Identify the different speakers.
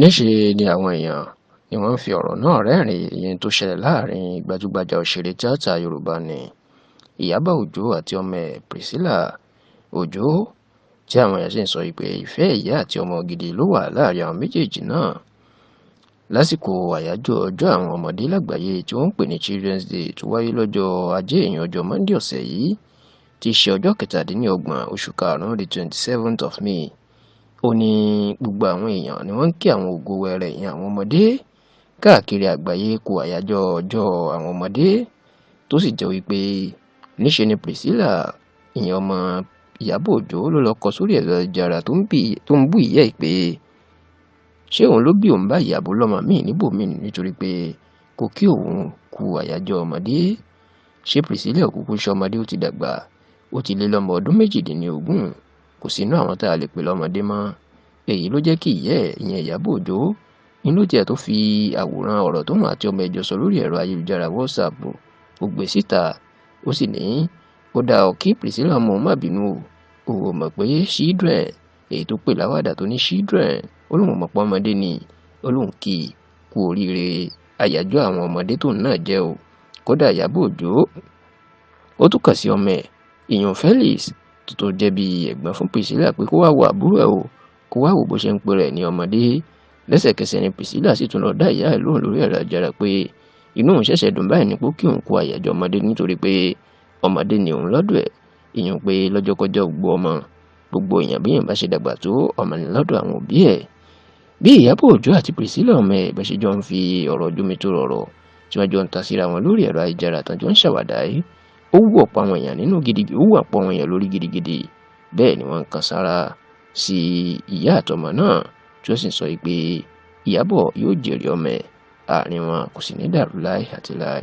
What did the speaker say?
Speaker 1: Níṣẹ́ ni àwọn èèyàn ni wọ́n ń fi ọ̀rọ̀ náà rẹ́rìn-ín, ìyẹn tó ṣẹlẹ̀ láàrin gbajúgbajà òṣèré tíátà Yorùbá ní Ìyábọ̀ Òjó àti ọmọ ẹ̀ Priscilla Òjó, tí àwọn èèyàn sì ń sọ pé ìfẹ́ ìyá àti ọmọ gidi ló wà láàrin àwọn méjèèjì náà. Lásìkò àyájọ́ ọjọ́ àwọn ọmọdé lágbàáyé tí wọ́n ń pè ní Children's Day tó wáyé lọ́jọ́ Ajé, ìyẹn ọjọ́ Monday ọ̀sẹ̀ yìí, tí í ṣe ọjọ́ 27 oṣù karùn-ún, the 27th of May, ó ní gbogbo àwọn èèyàn ni wọ́n ń kí àwọn ògo wẹrẹ, ìyẹn àwọn ọmọdé káàkiri àgbáyé, kú àyájọ́ ọjọ́ àwọn ọmọdé, tó sì jẹ́ wípé níṣe ni Priscilla, ìyẹn ọmọ Ìyábọ̀ Òjó, ló lọ kọ sórí ẹ̀rọ ayélujára tó ń bú ìyá ẹ̀ pé ṣé òun ló bí òun báyìí àbó lọ́mọ míì níbòmíì, nítorí pé kò kí òun kú àyájọ́ ọmọdé. Ṣé Priscilla òkúkú ṣe ọmọdé? Ó ti dàgbà, ó ti lé lọ́mọ ọdún 18, kò sínú àwọn tá a lè pè lọ́mọdé mọ́. Èyí ló jẹ́ kí ìyá ẹ̀, ìyẹn Ìyábọ̀ Òjó, inú tiẹ̀ tó fi àwòrán ọ̀rọ̀ tóun àti ọmọ ẹ̀jọ̀ sọ lórí ẹ̀rọ ayélujára WhatsApp, ó gbé síta. Ó sì ní ó dáa ọ kí Priscilla ọmọ òun má bínú o, òun ò mọ̀ pé children, èyí tó pè láwàdà tó ní children, ó lóun mọ̀ pé ọmọdé ni, ó lóun kì í kú oríire àyájọ́ àwọn ọmọdé tóun náà jẹ́ o. Kódà Ìyábọ̀ Òjó ó tún kàn sí ọmọ ẹ̀, ìyẹn Felix, tó tó jẹ́ bí ẹ̀gbọ́n fún Priscilla, pé kó wá wo àbúrò ẹ̀ o, kó wá wò bó ṣe ń pe rẹ̀ ní ọmọdé. Lẹ́sẹ̀kẹsẹ̀ ni Priscilla sì tún lọ dá ìyá ẹ̀ lóhùn lórí ẹ̀rọ ayélujára pé inú òun ṣẹ̀ṣẹ̀ dùn báyìí ní pé kí òun kú àyájọ́ ọmọdé, nítorí pé ọmọdé ni òun lọ́dọ̀ ẹ̀, ìyẹn pé lọ́jọ́kọ́jọ́ gbogbo ọmọ, gbogbo èèyàn, bí èèyàn bá ṣe dàgbà tó, ọmọ ni lọ́dọ̀ àwọn òbí ẹ̀. Bí Ìyábọ̀ Òjó àti Priscilla ọmọ ẹ̀ bá ṣe jọ ń fi ọ̀rọ̀ jómitóró ọ̀rọ̀ tí wọ́n jọ ń ta síra wọn lórí ẹ̀rọ ayélujára tán jọ ń ṣàwàdà yìí, ó wú ọ̀pọ̀ àwọn èèyàn nínú gidigidi, ó wú ọ̀pọ̀ àwọn èèyàn lórí gidigidi. Bẹ́ẹ̀ ni wọ́n ń kan sára sí ìyá àtọmọ náà, tí ó sì ń sọ pé Ìyábọ̀ yóò jèrè ọmọ ẹ̀, àárín wọn kò sì ní dàrú láì àti láì.